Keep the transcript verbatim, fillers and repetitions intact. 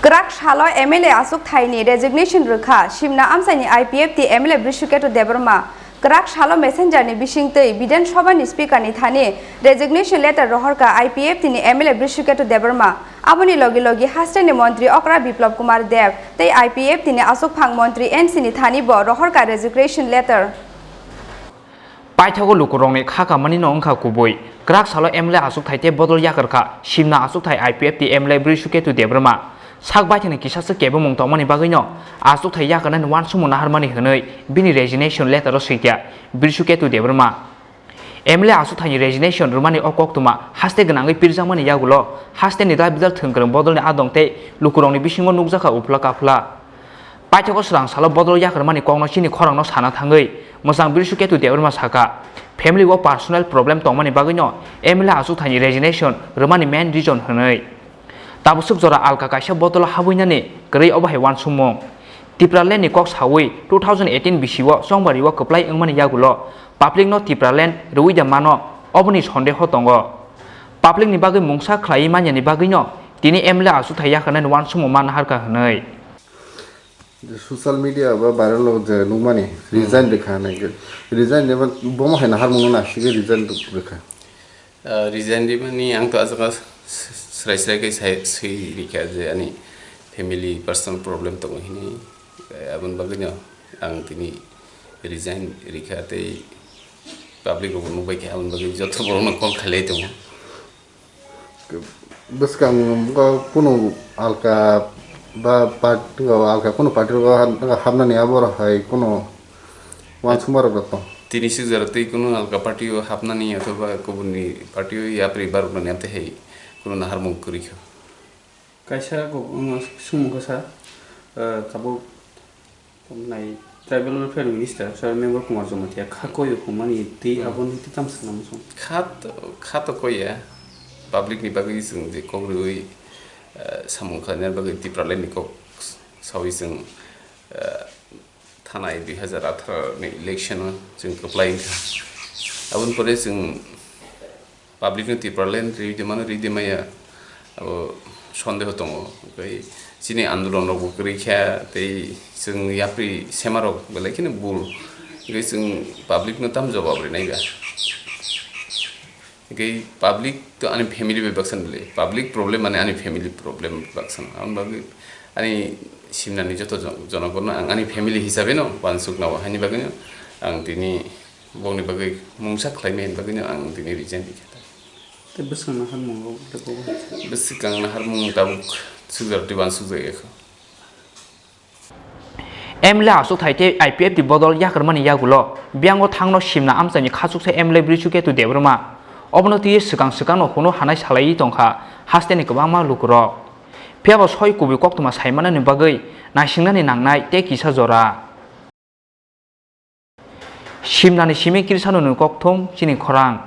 Kwrak salo M L A achuk thaini resignation rwkha Simna amchaini I P F T M L A Brishuketu Debbarma. Kwrak salo messenger ni bisingtwi Bidhan Sabha ni speaker ni thani resignation letter rohorkha I P F T ni M L A Brishuketu Debbarma. Aboni logi logi haste ni montri Okra Biplab Kumar Deb tei I P F T ni achukphang montri N C ni thani bo rohorkha resignation letter. Paithago lukurokni kha kamani no wngkha kubui. Kwrak salo M L A achukthai tei bodol yakarkha Simna achukthai I P F T M L A Brishuketu Debbarma. Sak baithangni kisaswk kebengmung tongmani bagwino achukthai yakarnani uansukmung naharmani hwnwi bini resignation letter-o swikha Brishuketu Debbarma. M L A achukthai ni resignation rwmani o koktwma haste gwnangwi pirjakmani yagulo haste ni dal bidal thwngkwrwng bodolni adong tei lukurokni bisingo nukjakha uphla kaphla. Paithago swrang salo bodol yakarmani kokno chini khorangno sana thangwi mwchang Brishuketu Debbarma sakha, family o personal problem tongmani bagwino M L A achukthai ni resignation rwmani main reason hwnwi. Tabuk swk jora alka kaisa bodolo habwinani kwrwi obo hai uansukmung. Tipraland ni kok sawi two thousand eighteen bisi o chongbario kwplai wngmani yagulo public no Tipraland rwui da mano oboni sondeho tongo. Public ni bagwi mungsa khlaiwi manyani bagwino tini M L A achukthai yakarnani uansukmung ma naharkha hwnwi. Social media ba viral o je nukmani resign rwkha hinwi khe, resign rwma bomo hai naharmung no naisingwi resign rwkha. Ah, resign rimani ang to ah jaga s-, srai srai khe sai, swi rikha je ani family personal problem tongo hinwi. Eh, aboni bagwino ang tini resign rikha tei public rok nukbai kha, aboni bagwi joto borokno call khailai tongo. Bwskang o kunu alka ba part-, alka kunu party rogo hap-, hapnani abo hai kunu uansukma rok tong? Tini swijak tei kunu alka party o hapnani othoba kubunni party o yapri baroknani amtwi hai kunu naharmung kwrwi kha. Kaisa kok wngma sumung kha sa, eh, tabuk nai Tribal Welfare Minister Sir Member Kumar Jamatia kha koi o hwnmani twi Hmm. aboni twi tamo sana muchung. Kha to, kha to koi ya. Public ni bagwi chwng je kok rwui, eh, samung khlainani bagwi Tipraland ni kok saui chwng, eh, thanai dui hazar atharo ni election o chwng kwplai wngkha. Aboni pore chwng public no Tipraland ridi mano, ridi maya, abo sondeho tongo. Okai chini andolon rok bo kwrwi kha, tei chwng yapri sema rok belai kheno bul. Okai chwng public no tam jawab rinai ba. Okai public to ani family bai baksa nw le. Public problem mane ani family problem baksa nw. Aboni bagwi ani simnani joto jon-, jonogono ang ani family hisabe no uansuk nao. Haini bagwi no ang tini bokni bagwi mungsa khlai mani bagwi no ang tini resign rikha. Tei bwswk naharmung rok le bo hai. Bwswk ang naharmung tabuk sukjak tei uansuk jak ya kho. M L A achukthai tei I P F T bodol yakarmani yagulo biyango thangno simna amchaini khachuksa M L A Brishuketu Debbarma. Obono twiwi swkang swkangno hwnwi hanai salaiwi tongkha hasteni kwbangma lukurok. Phiyaba soi kubui koktwma saimanani bagwi naisingnani nangnai tei kisa jora. Simnani simi kirsano nung kokthum chini khorang.